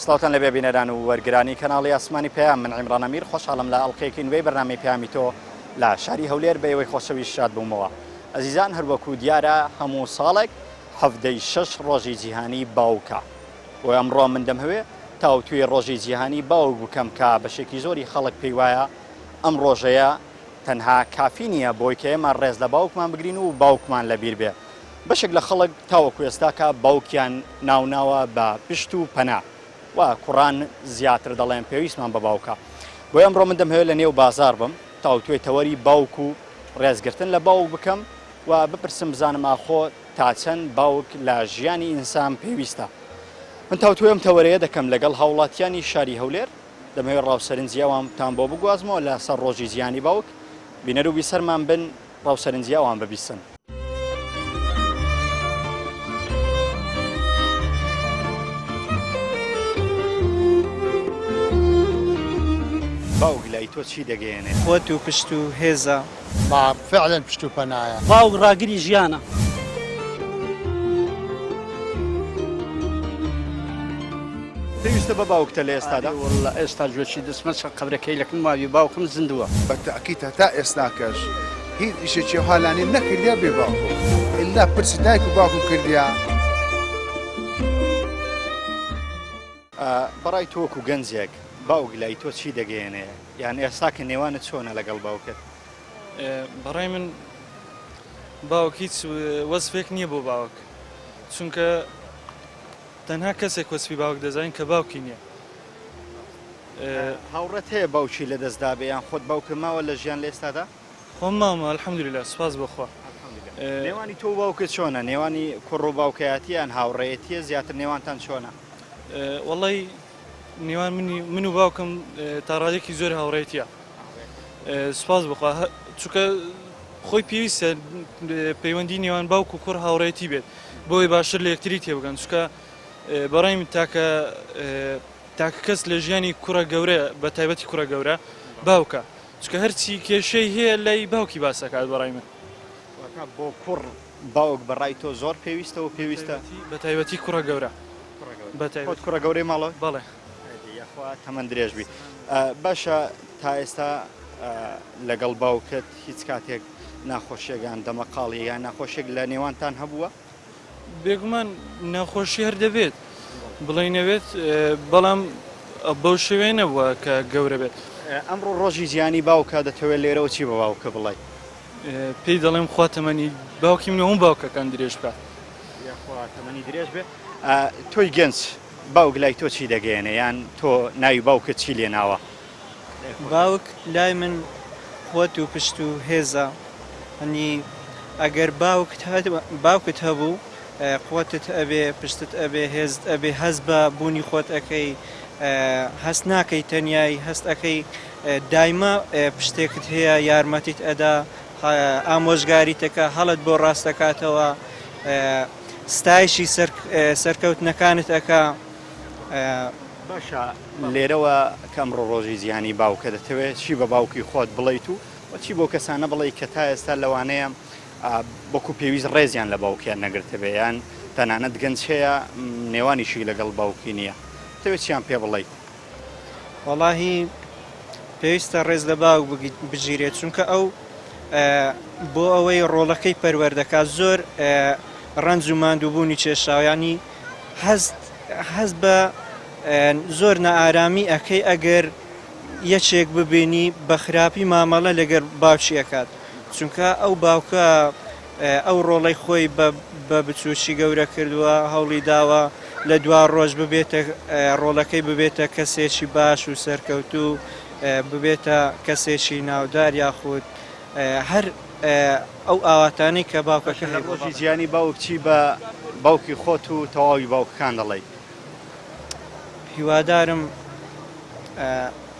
سڵاوتان لەبێ بینەران و وەرگرانی کەناڵی ئاسمانی پەیام من عیمڕان ئەمیر خۆشحاڵم لە ئەڵقەیەکی نوێی بەرنامەی پەیامی تۆ لە شاری هەولێر بە ئێوەی خۆشەویست شاد بوومەوە ئەزیزان هەروەکو دیارە هەموو ساڵێک حەڤدەی شەش ڕۆژی جیهانی باوکە بۆیە ئەمڕۆ من دەمهەوێ تاوتوێی ڕۆژی جیهانی باوک بکەم کە بەشێکی زۆری خەڵک پێی وایە ئەم ڕۆژەیە تەنها کافی نییە بۆی کە ئێمە ڕێز لە باوکمان بگرین و باوکمان لەبیر بێ. بەشێک لە خەڵک تاوەکو ئێستاکە باوکیان ناوناوە بە پشت و پەنا و کوڕان زیاتر دەڵێن پێویستمان بە باوکە. بۆیە ئەمڕۆ من دەمهەوێت لە نێو بازاڕ بم تاوتوێی تەوەری باوک و ڕێزگرتن لە باوک بکەم و بپرسم بزانم ئاخۆ تا چەند باوک لە ژیانی ئینسان پێویستە. من تاوتوێی ئەم تەوەرەیە دەکەم لەگەڵ هاوڵاتیانی شاری هەولێر. دەمەوێت ڕاو سەرنجی ئەوانتان بۆ بگوازمەوە لە سەر ڕۆژی جیهانی باوک، بینەر و بیسەرمان بن ڕاو سەرنجی ئەوان ببیستن. باوک لای تۆ چی دەگەیەنێ؟ قوت و پشت و هێزە. با فعلا پشت و پەنایە. باوک ڕاگری ژیانە. پێویستە بە باوکتە لە ئێستادا؟ ئەرێ وەڵڵا ئێستا گوێچی دەچمە سەر قەبرەکەی لەکن ماوی باوکم زیندووە. بە تەئکید هەتا ئێستاکەش هیچ ئیشێکی ئەوها لانیم نەکردیە بێ باوکم ئیلا پرسی دایک و باوکم کردیە. بەڕای تۆ وەکو گەنجێک باوک لای تۆ چی دەگەیەنێ یان ئێستا کە نێوانت چۆنە لەگەڵ باوکت؟ بەڕای من باوک هیچ وەسفێک نییە بۆ باوک چونکە تەنها کەسێک وەسفی باوک دەزانین کە باوکی نییە. هاوڕێت هەیە باوکی لەدەست دابێ یان خۆت باوکت ماوە لە ژیان لە ئێستادا؟ خۆم ماومە الحمدللە سوپاس بۆ خوا. نێوانی تۆ و باوکت چۆنە؟ نێوانی کوڕ و باوکایەتی یان هاوڕێیەتیە زیاتر نێوانتان چۆنە؟ وەڵی نێوان منی من و باوکم تا ڕادێکی زۆر هاوڕێتیە سوپاس بخوا چونکە خۆی پێویستە پەیوەندی نێوان باوک و کوڕ هاوڕێتی بێت بۆی باشتر لە یەکتری تێبگەن چونکە بەڕای من تاکە تاکە کەس لە ژیانی کوڕە گەورە بە تایبەتی کوڕە گەورە باوکە چونکە هەرچی کێشەی هەیە لای باوکی باس ئەکات بەڕای من. واتە بۆ کوڕ باوک بەڕای تۆ زۆر پێویستە و پێویستە؟ بە تایبەتی کوڕە گەورە. خۆت کوڕە گەورەی ماڵەوەی؟ بەڵێ. یاخوا تەمەن درێژ بی. باشە تا ئێستا لەگەڵ باوکت هیچ کاتێک ناخۆشیەک یان دەمەقاڵی یان ناخۆشیەک لە نێوانتان هەبووە؟ بێگومان ناخۆشی هەر دەبێت بڵێی نەبێت بەڵام بەو شێوەیە نەبووە کە گەورە بێت. ئەمڕۆ ڕۆژی جیهانی باوکە دەتەوێت لێرەوە چی بە باوکە بڵێی؟ پێی دەڵێم خوا تەمەنی باوکی من و هەموو باوکەکان درێژ بکات. یاخوا تەمەنی درێژ بێ. تۆی گەنج باوک لای تۆ چی دەگەیەنێ یان تۆ ناوی باوکت چی لێ ناوە؟ باوک لای من قوت و پشت و هێزە هەنی ئەگەر باوکت باوکت هەبوو قوتت ئەبێ پشتت ئەبێ هێزت ئەبێ هەست بە بوونی خۆت ئەەکەی هەست ناکەی تەنیایی هەست ئەەکەی دایمە پشتێکت هەیە یارمەتیت ئەدا ئامۆژگاریتەکە هەڵت بۆ ڕاستەکاتەوە ستایشی سەرکەوتنەکانت ئەکا. باشە لێرەوە کە ئەمڕۆ ڕۆژی جیهانی باوکە دەتەوێت چی بە باوکی خۆت بڵێیت و وە چی بۆ کەسانە بڵێی کە تا ئێستا لەوانەیە وەکو پێویست ڕێزیان لە باوکیان نەگرتبێ یان تەنانەت گەنج هەیە نێوانیشی لەگەڵ باوکی نییە دەتەوێت چیان پێ بڵێیت؟ وەڵاهی پێویستە ڕێز لە باوک بگیرێت چونکە ئەو بۆ ئەوەی ڕۆڵەکەی پەروەردەکات زۆر ڕەنج و ماندووبوونی کێشاوە ینی هەست هەست بە زۆر نائارامی ئەکەی ئەگەر یەکێک ببینی بە خراپی مامەڵە لەگەر باوکی ئەکات چونکە ئەو باوکە ئەو ڕۆڵەی خۆی بە بچووکی گەورە کردووە، هەوڵی داوە لە دوا ڕۆژ ببێتە ڕۆڵەکەی ببێتە کەسێکی باش و سەرکەوتوو، ببێتە کەسێکی ناودار یاخود هەر ئەو ئاواتانەی کە باوکەکە لە ڕۆژی جیهانی باوک چی بە باوکی خۆت و تەواوی باوکەکان دەڵێی؟ هیوادارم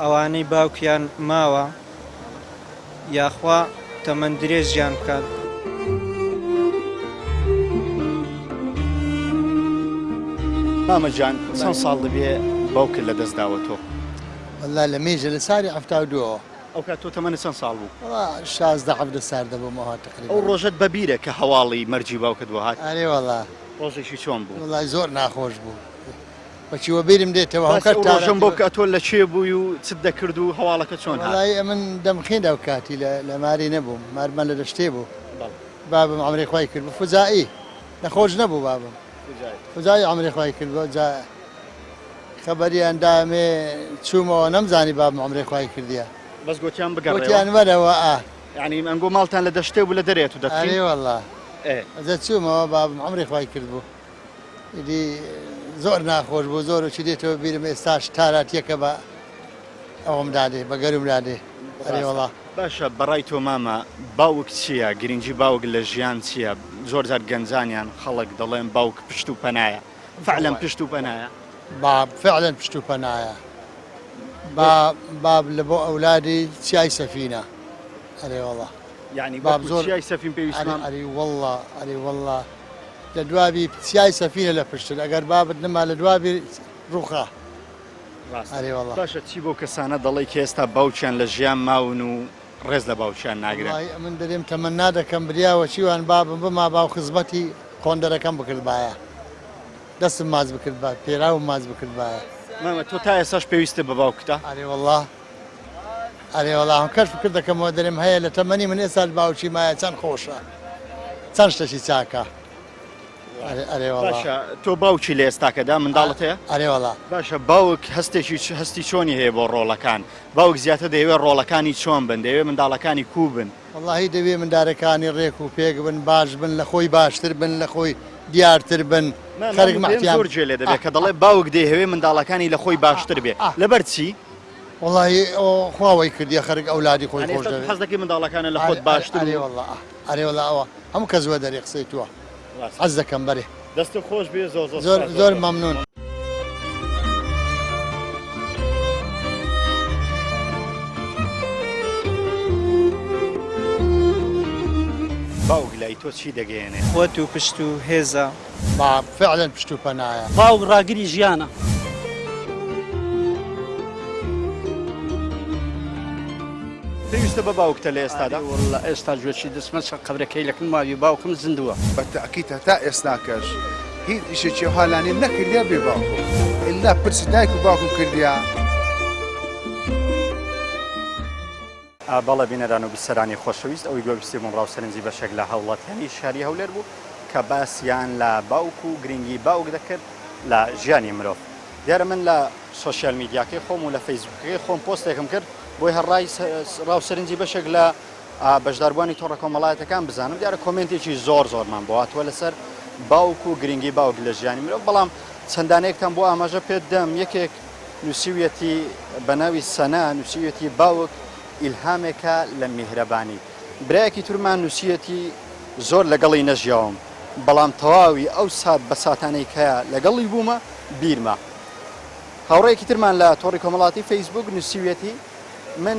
ئەوانەی باوکیان ماوە یاخوا تەمەن درێژیان بکات. مامە گیان چەند ساڵ دەبێ باوکت لە دەست داوە تۆ؟ وەڵا لە مێژە لە ساری 72ەوە. ئەو کات تۆ تەمەنت چەند ساڵ بوو؟ وەڵا 16 17 سار دەبووم ئەوها تەقریبەن. ئەو ڕۆژەت بە بیرە کە هەواڵی مەرگی باوکت بۆ هات؟ ئەرێ وەڵا. ڕۆژێکی چۆن بوو؟ وەڵای زۆر ناخۆش بوو. وەکی وەبیرم دێتەوە باسی ئەو ڕۆژەم بۆ بکە تۆ لە کوێ بووی و چت دەکرد و هەواڵەکە چۆن هات؟ وەڵای ئەمن دەمخوێند ئەو کاتی لە ماری نەبووم مارمان لە دەشتێ بوو بابم عەمرێ خوای کرد بوو فوجائی نەخۆش نەبوو بابم فوجائی عەمرێ خوای کرد بوو جا خەبەریان دامێ چوومەوە نەمزانی بابم عەمرێ خوای کردیە بەس گۆتیان بگەڕێوە گۆتیان وەرەوە ئا یعنی ئەنگۆ ماڵتان لە دەشتێ بوو لە دەرێ تو دەتخین؟ ئەرێ وەڵا ئەجا چوومەوە بابم عەمرێ خوای کرد بوو ئیدی زۆر ناخۆش بوو زۆر وچی دێتەوە بیرم ئێستاش تاراتیەکە بە ئەوەم دادێ بە گەروم دادێ ئەرێ وەڵا. باشە بەڕای تۆ مامە باوک چیە گرنگی باوک لە ژیان چیە زۆر جار گەنجان یان خەڵک دەڵێن باوک پشت و پەنایە فعلەن پشت و پەنایە؟ باب فعلەن پشت و پەنایە با باب لە بۆ ئەولادی چیای سەفینە ئەرێ وەڵا یانی باب زۆر چیای سەفین پێویستمان ئەرێ وەڵا ئەرێ وەڵا لە دوابی چیای سەفینە لە پشتت ئەگەر بابت نما لە دوابی ڕوخا. ڕاستە. ئەرێ وەڵا. باشە چی بەو کەسانە دەڵێی کە ئێستا باوکیان لە ژیان ماون و ڕێز لە باوکیان ناگرن؟ وەڵاهی ئەمن دەرێم تەمەنا دەکەم بریا وەچیوان بابم بمابا و خزمەتی قۆندەرەکەم بکردبایە دەستم ماچ بکردبا پێراوم ماچ بکردبایە. مامە تۆ تا ئێستاش پێویستت بە باوکتە؟ ئەرێ وەڵا ئەرێ وەڵا هەم کەشف کرد دەکەمەوە دەرێم هەیە لە تەمەنی من ئێستاش باوکی مایە چەند خۆشە چەند شتەکی چاکە. ئەرێ وەڵا. باشە تۆ باوکی لە ئێستاکەدا منداڵت هەیە؟ ئەرێ وەڵا. باشە باوک هەستێکی هەستی چۆنی هەیە بۆ ڕۆڵەکان؟ باوک زیاتر دەیەوێت ڕۆڵەکانی چۆن بن؟ دەیەوێت منداڵەکانی کوو بن؟ وەڵاهی دەوێ مندارەکانی ڕێک و پێک بن باش بن لە خۆی باشتر بن لە خۆی دیارتر بن خەرک مەحتیان زۆر گوێ لێ دەبێت کە دەڵێ باوک دەیهەوێ منداڵەکانی لە خۆی باشتر بێ لەبەر چی؟ وەڵاهی خوا وەی کردیە خەرک ئەولادی خۆی خۆش دەوێ. حەز دەکەی منداڵەکانت لە خۆت باشتر و. ئەرێ وەڵا ئەرێ وەڵا ئەوە هەموو کەس وە دەرێ قسەی تووە حەز دەکەم بەرێ. دەستت خۆش بێ زۆر زۆر زۆر زۆر مەمنون. باوک لای تۆ چی دەگەیەنێ؟ قوت و پشت و هێزە. با فعلا پشت و پەنایە. باوک ڕاگری ژیانە. پێویستە بە باوکتە لە ئێستادا؟ ئەرێ وەڵا ئێستا گوێچی دەچمە سەر قەبرەکەی لەکن ماوی باوکم زیندووە. بە تەئکید هەتا ئێستاکەش هیچ ئیشێکی ئەوها لانێ نەکردیە بێ باوکم ئیلا پرسی دایک و باوکم کردیە. بەڵێ بینەران و بیسەرانی خۆشەویست ئەوەی گوێبیستی بوون ڕاو سەرنجی بەشێک لە هاوڵاتیانی شاری هەولێر بوو کە باسیان لە باوک و گرنگی باوک دەکرد لە ژیانی مرۆڤ دیارە من لە سۆشیال میدیاکەی خۆم و لە فەیسبوکەکەی خۆم پۆستێکم کرد بۆی هەر ڕای ڕاو سەرنجی بەشێک لە بەشداربووانی تۆڕە کۆمەڵایەتەکان بزانم دیارە کۆمێنتێکی زۆر زۆرمان بۆ هاتووە لەسەر باوک و گرنگی باوک لە ژیانی مرۆڤ بەڵام چەندانەیەکتان بۆ ئاماژە پێت دەم یەکێک نووسیویەتی بە ناوی سەنا نووسیویەتی باوک ئیلهامێکە لە میهرەبانی برایەکی ترمان نووسیەتی زۆر لەگەڵی نەژیاوم بەڵام تەواوی ئەو سات بە ساتانەی کە لەگەڵی بوومە بیرمە هاوڕێیەکی ترمان لە تۆڕی کۆمەڵاتی فەیسبوک نووسیویەتی، من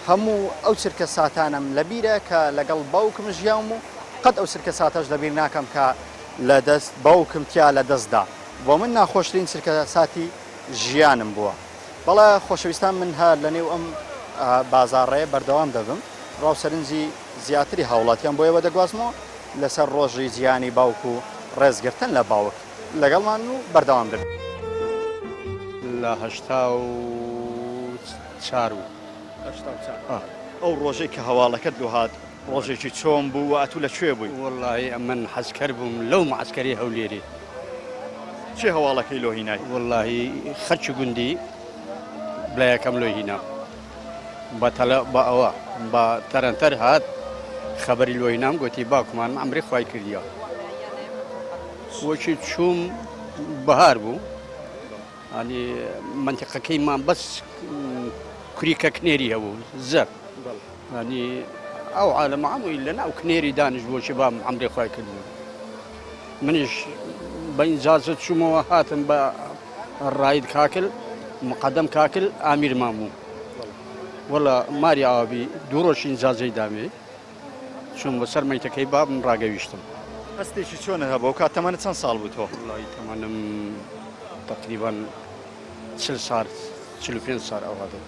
هەموو ئەو چرکە ساتانەم لەبیرە کە لەگەڵ باوکم ژیاوم و قەت ئەو چرکە ساتەش لەبیر ناکەم کە لە دەست باوکم تیا لە دەست دا. بۆ من ناخۆشترین چرکە ساتی ژیانم بووە. بەڵێ خۆشەویستان من هەر لە نێو ئەم بازاڕەیە بەردەوام دەبم. ڕا و سەرنجی زیاتری هاوڵاتیان بۆ ئێوە دەگوازمەوە لەسەر ڕۆژی جیهانی باوک و ڕێزگرتن لە باوک. لەگەڵمان و بەردەوام دەبین. لە 84 بوو. 84. ئەو ڕۆژەی کە هەواڵەکەت لۆ هات ڕۆژێکی چۆن بوو و ئەتوو لە کوێ بووی؟ وەڵاهی ئەمن حەزکەر بووم لەو معەسکەری هەولێرێ. کێ هەواڵەکەی لۆ هینای؟ وەڵاهی خەلکی گوندی بلایەکەم لۆ هینام. بە تەلە بە ئەوە بە تەرەنتەر هات خەبەری لۆ هینام گۆتی باوکمان عەمری خوای کردیە. وەکی چووم بەهار بوو ئەنی مەنتیقەکەیمان بەس کوریکە کنێری هەبوو زەر ئەنی ئەو عالەمە هەمووی لە ناو کنێری دانیش بۆچی بام عەمرێ خوای کردبوو منیش بە ئینجازە چوومەوە هاتم بە ڕاید کاکل مقدم کاکل ئامیرمان بوو وەڵا ماری ئاوابی دوو ڕۆژ ئینجازەی دامێ چووم بە سەر مەیتەکەی بابم ڕاگەویشتم. هەستێکی چۆنت هەبوو ئەو کات تەمەنت چەند ساڵ بوو تۆ؟ وەڵایی تەمەنم. تەقریبەن 40 سال 45 سال ئەوها دێ.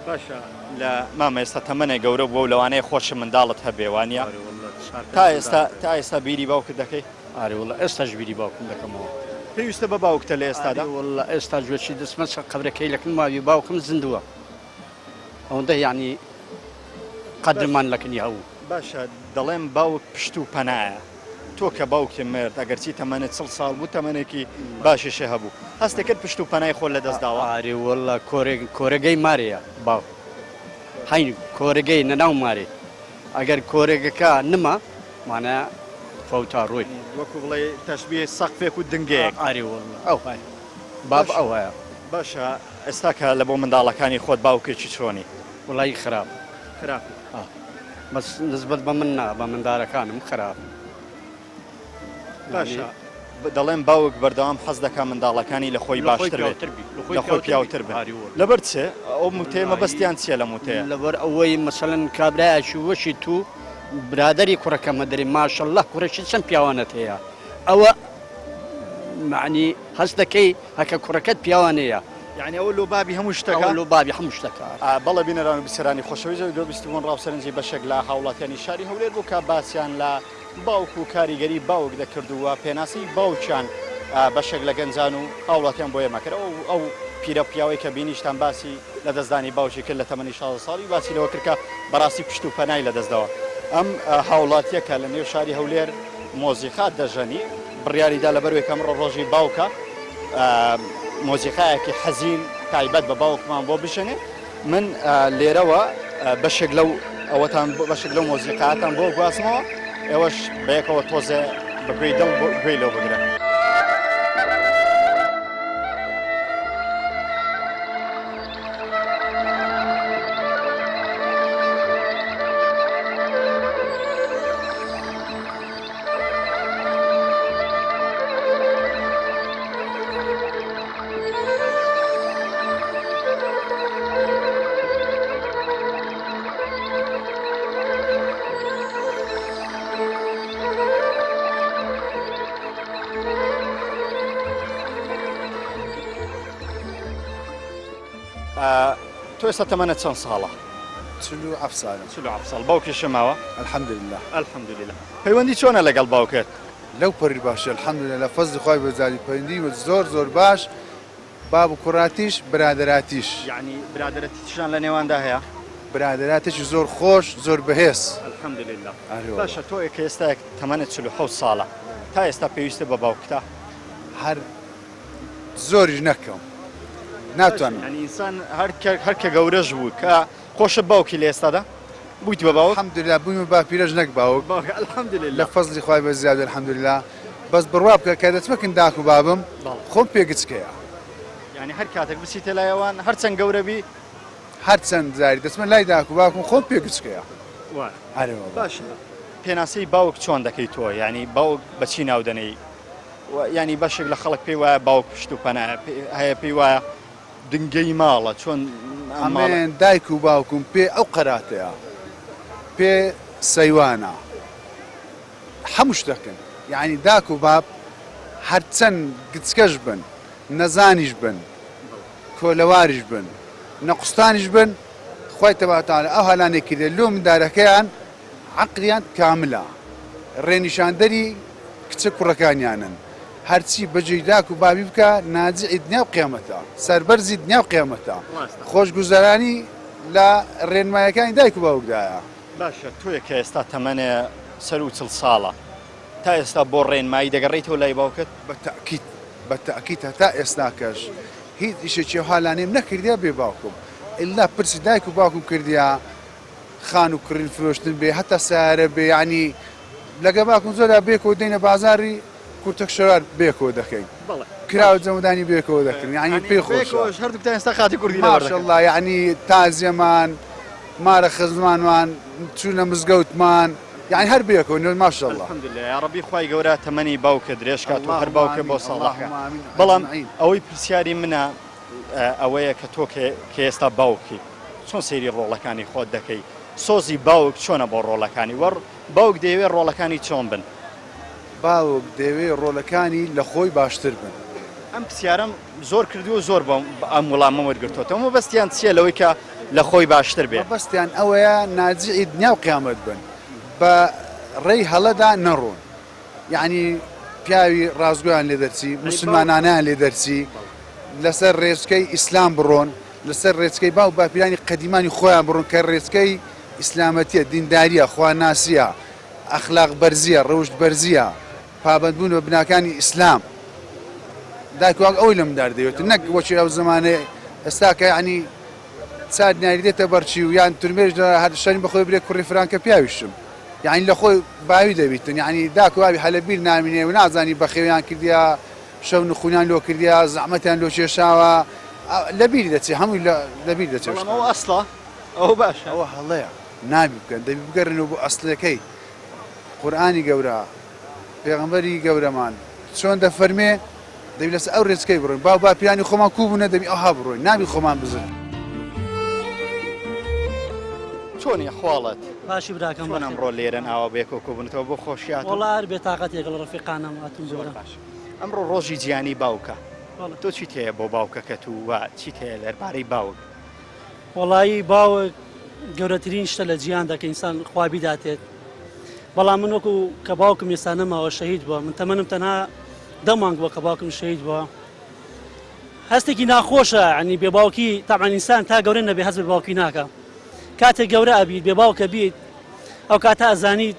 باشە لە مامە ئێستا تەمەنێ گەورە بووە و لەوانەیە خۆشت منداڵت هەبێ وانیە؟ ئارێ واللە چار تا پێنج ئێستا منداڵم هەیە. تا ئێستا بیری باوکت دەکەی؟ ئارێ واللە ئێستاش بیری باوکم دەکەمەوە. پێویستە بە باوکتە لە ئێستادا؟ ئارێ واللە ئێستا گوێچی دەچمە سەر قەبرەکەی لەکن ماوی باوکم زیندووە ئەوەندە یەعنی قەدرمان لەکنی هەبوو. باشە دەڵێم باوک پشت و پەنایە تۆ کە باوکت مرد ئەگەرچی تەمەنت چڵ ساڵ بوو تەمەنێکی باشیشی هەبوو هەستت کرد پشت و پەنای خۆت لەدەست داوە؟ ئارێ وەڵا کۆرێک کۆرەگەی مارێیە باو هەین کۆرەگەی نەناو مارێ ئەگەر کۆرەگەکە نما مانە فەوتا ڕۆی. وەکو بڵێی تەشبیه سەقفێک و دنگەیەک. ئارێ وەڵا ئەوهایە باب ئەوهایە. باشە ئێستا کە لەبۆ منداڵەکانی خۆت باوکێکی چۆنی؟ وەڵایی خراپ. خراپی؟ ئا بەس نسبەت بە من نا بە مندارەکانم خراپ. باشە دەڵێن باوک بەردەوام حەز دەکا منداڵەکانی لە خۆی باشتر بێت لە خۆی پیاوتر بن لەبەر چ ئەو موتەیە مەبەستیان چییە لە موتەیە؟ لەبەر ئەوەی مەسەلەن کابرایەکی وەکی تو برادەری کوڕەکەمە دەرێ ماشەڵڵا کوڕێکی چەند پیاوانەت هەیە ئەوە معنی هەست دەکەی هەکە کوڕەکەت پیاوانەیە. یانی ئەوە لۆ بابی هەموو شتەکە؟ ئەوە لۆ بابی هەموو شتەکە. بەڵێ بینەران و بیسەرانی خۆشەویست ئەوەی گوێ بوون ڕاو سەرنجی بەشێک لە هاوڵاتیانی شاری هەولێر بوو کە باسیان لە باوک و کاریگەری باوک دەکرد و پێناسەی باوکیان بەشێک لە گەنجان و هاوڵاتیان بۆ ئێمە کرد ئەو ئەو پیرە پیاوەی کە بینیشتان باسی لە دەستدانی باوکی کرد لە تەمەنی 16 ساڵی باسی لەوە کرد کە بەڕاستی پشت و پەنای لەدەستداوە ئەم هاوڵاتیە کە لە نێو شاری هەولێر مۆزیقا دەژەنی بڕیاریدا لەبەروەی کە ئەمڕۆ ڕۆژی باوکە مۆزیقایەکی حەزین تایبەت بە باوکمان بۆ بژەنێ من لێرەوە بەشێک لەو ئەوەتان بەشێک لەو مۆزیقاتان بۆ گوازمەوە ئێوەش بەیەکەوە تۆزێ بە گوێی دڵ گوێی لەو بگرن. تۆ ئێستا تەمەنت چەند ساڵە؟ 47 ساڵم. 47 ساڵ باوکیشت ماوە؟ الحمدلله. الحمدلله. پەیوەندی چۆنە لەگەڵ باوکت؟ لەو پەڕی باشی الحمدللە لە فەزلی خوای بەزاری پەیوەندی زۆر زۆر باش باب و کوڕاتیش برادەراتیش. یەعنی برادەرەتیشان لە نێواندا هەیە؟ برادەراتێکی زۆر خۆش زۆر بەهێز. الحمدللە باشە تۆ کە ئێستا تەمەنت 47 ساڵە تا ئێستا پێویستت بە باوکتە؟ هەر زۆریش نەکەم ناتوانم. یانی ئینسان هەر کە گەورەش بوو کە خۆشت باوکی لە ئێستادا بوویت بە باوک؟ الحمدللە بوویمە باپیرەش نەک باوک. باوک الحمدللە. لە فەزلی خوای بە زیاد الحمدللە بەس بڕوا بکە کە دەچمە کن داک و بابم خۆم پێ گچکەیە. یانی هەر کاتێک بچیتە لای ئەوان هەرچەند گەورە بی. هەرچەند جاری دەچمە لای داک و باوکم خۆم پێ گچکەیە. وایە. ئەرێ وەڵا. باشە پێناسەی باوک چۆن دەکەی تۆ یانی باوک بە چی ناو دەنێی؟ یانی بەشێک لە خەڵک پێی وایە باوک پشت و پەنایە هەیە پێی وایە دنگەی ماڵە چۆن ئەمێن دایک و باوکم پێ ئەو قەراتەیە پێ سەیوانە هەموو شتەکەن یعنی داک و باب هەرچەند گچکەش بن نەزانیش بن کۆلەواریش بن نەقوستانیش بن خوای تەبارک وتعالی ئەو هالانەی کردیە لۆ مندارەکەیان عەقلیان کاملە ڕێنیشاندەری کچە کوڕەکانیانن هەرچی بەجێی داک و بابی بکا ناجعی دنیا و قیامەتە سەربەرزی دنیا و قیامەتە خۆشگوزەرانی لە ڕێنمایەکانی دایک و باوکدایە. باشە تۆیە کە ئێستا تەمەنێ سەروو چڵ ساڵە تا ئێستا بۆ ڕێنمایی دەگەڕێیتەوە لای باوکت؟ بە تەئکید بە تەئکید هەتا ئێستاکەش هیچ ئیشێکی ئەوها لانیم نەکردیە بێ باوکم ئیلا پرسی دایک و باوکم کردیە خانوو کڕین فرۆشتن بێ هەتا سەیارە بێ یانی لەگە باوکم زۆرا بێکەوە دێینە بازاری کورتەک شەوار بێکەوە دەکەین کرا و جەمەدانی بێکەوە دەکەین یعنی پێی خۆشە هەردووکتان ئێستا خاتی کوردی لەبەر دەکەن. ماشەڵڵا یعنی تازیەمان مارە خزمانمان چوونە مزگەوتمان یعنی هەر بێکەوە نۆ ماشەڵڵا. الحمدللە یاڕەبی خوای گەورە تەمەنی باوکت درێژ کات و هەر باوکێ بۆ ساڵح کات بەڵام ئەوەی پرسیاری منە ئەوەیە کە تۆ کە ئێستا باوکی چۆن سەیری ڕۆڵەکانی خۆت دەکەی سۆزی باوک چۆنە بۆ ڕۆڵەکانی وە باوک دەیەوێ ڕۆڵەکانی چۆن بن؟ باوک دەیەوێ ڕۆلەکانی لە خۆی باشتر بن. ئەم پرسیارەم زۆر کردووە و زۆر بۆم ئەم وڵامەم وەرگرتۆتەوە مەبەستیان چییە لەوەی کە لە خۆی باشتر بێ؟ مەبەستیان ئەوەیە ناجیعی دنیا و قیامەت بن بە ڕێی هەڵەدا نەڕۆن یەعنی پیاوی ڕاستگۆیان لێ دەرچی موسلمانانیان لێ دەرچی لەسەر ڕێچکەی ئیسلام بڕۆن لەسەر ڕێچکەی باو باپیرانی قەدیمانی خۆیان بڕۆن کە ڕێچکەی ئیسلامەتیە دینداریە خواناسیە ئەخلاق بەرزیە ڕەوشت بەرزیە پابەندبوون بە بناکانی ئیسلام دایک واک ئەوەی لە مندار دەوێت نەک وەکی ئەو زمانەی ئێستا کە یعنی چار ناری دێتە بەرچی و یان ترمێش هەر شەرم بەخۆی برێ کوڕی فرانکە پیاویشم یعنی لە خۆی باوی دەبیتن یعنی داک واوی هەلە بیر نامینێ و نازانی بەخێویان کردیا شەو نخونیان لۆ کردیا زەحمەتیان لۆ کێشاوە لە بیری دەچێ هەمووی لە بیر دەچێ بەڵام ئەوە ئەسڵە ئەوە باشە ئەوە هەڵەیە نابی بکەن دەبی بگەڕێنەوە بۆ ئەسڵەکەی قورئانی گەورە پێغەمبەری گەورەمان چۆن دەفەرمێ دەبی لەسەر ئەو رێچکەی بڕۆین باو باپیرانی خۆمان کوو بوونە دەبی ئەوها بڕۆین نابی خۆمان بزر. چۆنی حواڵت؟ باشی براکەم چۆن ئەمڕۆ لێرەن ئاوا بەیەکەوە کۆبوونەتەوە بۆ خۆشی هاتوون؟ وەڵا هەر بێتاقەت لەگەڵ ڕەفیقانم هاتووم زۆر باش ئەمڕۆ ڕۆژی جیهانی باوکە تۆ چیت هەیە بۆ باوکەکەت و و چیت هەیە دەربارەی باوک؟ وەڵایی باوک گەورەترین شتە لە جیهاندا کە ئینسان خوا بیداتێت بەڵام من وەکو کە باوکم ئێستا نەماوە شەهید بووە من تەمەنم تەنها دە مانگ بووە کە باوکم شەهید بووە هەستێکی ناخۆشە ینی بێ باوکی تاعان ئینسان تا گەورە نەبێ هەست بە باوکی ناکە کاتێک گەورە ئەبیت بێ باوکە بیت ئەو کاتە ئەزانیت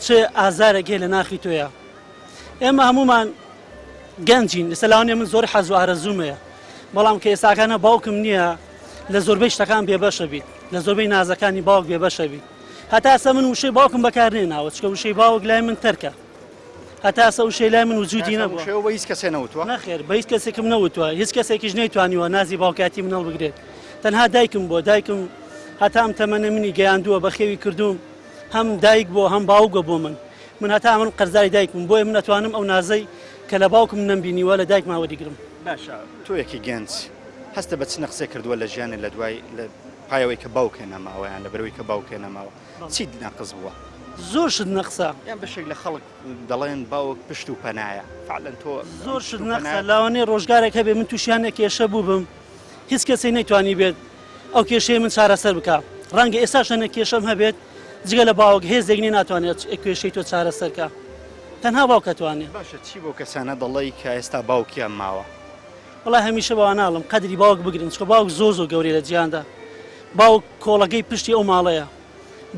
چ ئازارێک هەیە لە ناخی تۆیە ئێمە هەمومان گەنجین ئێستا لاوانەیە من زۆر حەز و ئارەزووم هەیە بەڵام کە ئێستاکانە باوکم نییە لە زۆربەی شتەکان بێبەشە بیت لە زۆربەی نازەکانی باوک بێبەشە بیت هەتا ئێستا من وشەی باوکم بەکارنێناوە چکە وشەی باوک لای من تەرکە هەتا ئێستا وشەی لای من وجودی نەبووە وشەیەوە بە هیچ کەسێ نەوتووە نەخێر بە هیچ کەسێکم نەوتووە هیچ کەسێکیش نەیتوانیوە نازی باوکایەتی من هەڵبگرێت تەنها دایکم بووە دایکم هەتا ئەم تەمەنە منی گەیاندووە بەخێوی کردووم هەم دایک بووە هەم باوکە بۆ من من هەتا من قەرزاری دایکم بۆیە من ئەتوانم ئەو نازەی کە لە باوکم نەمبینیوە لە دایکما وەریگرم. باشە تۆیەکی گەنج هەستە بە چ نەقسێک کردووە لە ژیانت لە دوای لە پای ئەوەی کە باوکێ نەماوە یان لەبەرئەوەی کە باوکێ نەماوە چیت نەقس بووە؟ زۆر شت نەقسە. یان بەشێک لە خەڵک دەڵێن باوک پشت و پەنایە فعلەن تۆ زۆر شت نەقسە لاوانەیە ڕۆژگارێک هەبێ من تووشی هەندێک کێشە بووبم هیچ کەسێک نەیتوانی بێت ئەو کێشەیە من چارەسەر بکا ڕەنگە ئێستاش هەندێک کێشەم هەبێت جگە لە باوک هێزێک نیە ناتوانێت کێشەی تۆ چارەسەر کا تەنها باوک ئەتوانێ. باشە چی بەو کەسانە دەڵێی کە ئێستا باوکیان ماوە؟ وەڵا هەمیشە بەوان ناڵم قەدری باوک بگرن چونکە باوک زۆر زۆر گەورەیە لە جیهاندا باوک کۆڵەگەی پشتی ئەو ماڵەیە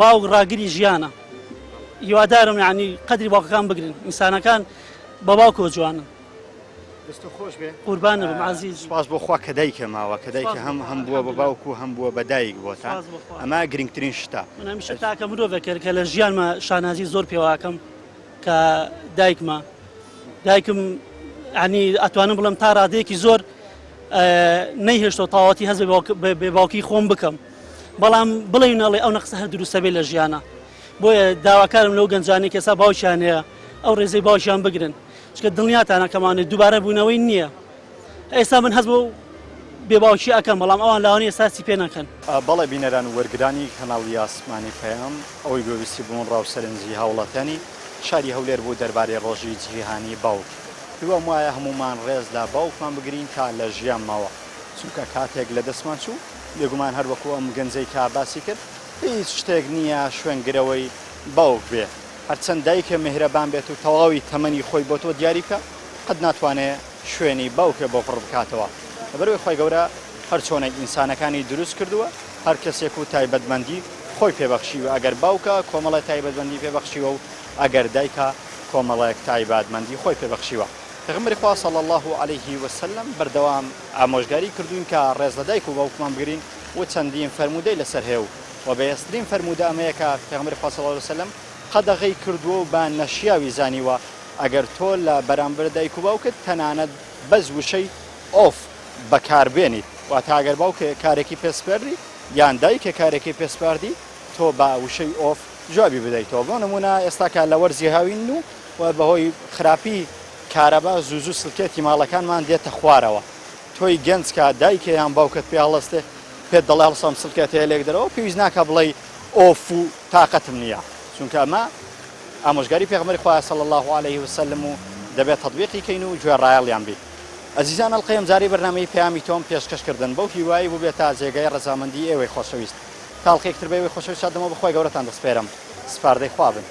باوک ڕاگری ژیانە هیوادارم یعنی قەدری باوکەکان بگرن ئینسانەکان بە باوکەوە جوانن. دەستت خۆش بێ قوربان بم عزیز. سوپاس بۆ خوا کە دایکە ماوە کە دایکە هەم هەم بووە بە باوک و هەم بووە بە دایک بۆتان ئەمە گرنگترین شتە. من هەمیشە تاکە مرۆڤێکە کە لە ژیانما شانازی زۆر پێواکەم کە دایکمە دایکم ینی ئەتوانم بڵم تا ڕادەیەکی زۆر نەیهێشتەوە تاواتی هەز بێ باوکی خۆم بکەم بەڵام بڵێ نەڵێ ئەو نەقسە هەر دروستە بێ لە ژیانە بۆیە داواکارم لەو گەنجانی کەسا باوکیان هەیە ئەو ڕێزەی باوکیان بگرن چونکە دڵنیاتانە کەمانێ دووبارە بوونەوەی نییە ئێستا من هەست بۆ بێباوکی ئەکەم بەڵام ئەوان لاوانی ئێستا چی پێ ناکەن. بەڵێ بینەران و وەرگرانی کەناڵی ئاسمانی پەیام، ئەوەی گوێبیستی بوون ڕا و سەرنجی هاوڵاتیانی شاری هەولێر بوو دەربارەی ڕۆژی جیهانی باوک. هیوام وایە هەموومان ڕێز لە باوکمان بگرین تا لە ژیان ماوە، چونکە کاتێک لە دەستمان چوو بێگومان هەر وەکو ئەم گەنجەی کە باسی کرد هیچ شتێک نییە شوێنگرەوەی باوک بێ. هەرچەند دایکە میهرەبان بێت و تەواوی تەمەنی خۆی بۆ تۆ دیاری بکا قەت ناتوانێ شوێنی باوکێ بۆ پڕ بکاتەوە لەبەرئەوەی خوای گەورە هەرچۆنێک ئینسانەکانی دروست کردووە هەر کەسێک و تایبەتمەندی خۆی پێ بەخشیوە ئەگەر باوکە کۆمەڵێ تایبەتمەندی پێ بەخشیوە و ئەگەر دایکە کۆمەڵێک تایباتمەندی خۆی پێ بەخشیوە پێغەمبەری خوا صلی اللە علیه وسلم بەردەوام ئامۆژگاری کردووین کە ڕێز لە دایک و باوکمان بگرین و چەندین فەرموودەی لەسەر هەیە و وە بەهێزترین فەرموودە ئەمەیە کە پێغەمبەری خوا صلی اللە علیە وسلم قەدەغەی کردووە و بە نەشیاوی زانیوە ئەگەر تۆ لە بەرامبەر دایک و باوکت تەنانەت بەس وشەی ئۆف بەکار بێنیت واتە ئەگەر باوکێ کارێکی پێ سپێردی یان دایکێ کارێکی پێ سپاردی تۆ بە وشەی ئۆف جوابی بدەیتەوە بۆ نمونە ئێستا کە لە وەرزی هاوین و و بەهۆی خراپی کارەبا زوو زوو سلکێتی ماڵەکانمان دێتە خوارەوە تۆی گەنج کە دایکێ یان باوکت پێ هەڵەستێ پێت دەڵێ هەڵسە ئەم سلکێتەیە لێک دەرەوە پێویست ناکا بڵێی ئۆف و تاقەتم نییە چونکە ئەمە ئامۆژگاری پێغەمبەری خوایە صلی اللە علیه وسلم و دەبێت تەطبیقی کەین و گوێڕایەڵیان بین. ئەزیزان ئەڵقەی ئەمجارەی بەرنامەی پەیامی تۆم پێشکەش کردن بەو هیوایەی بووبێتە جێگای ڕەزامەندی ئێوەی خۆشەویست. تا ئەڵقەیەکی تر بە ئێوەی خۆشەویست شاد دەمەوە بە خوای گەورەتان دەسپێرم. سپاردەی خوا بن.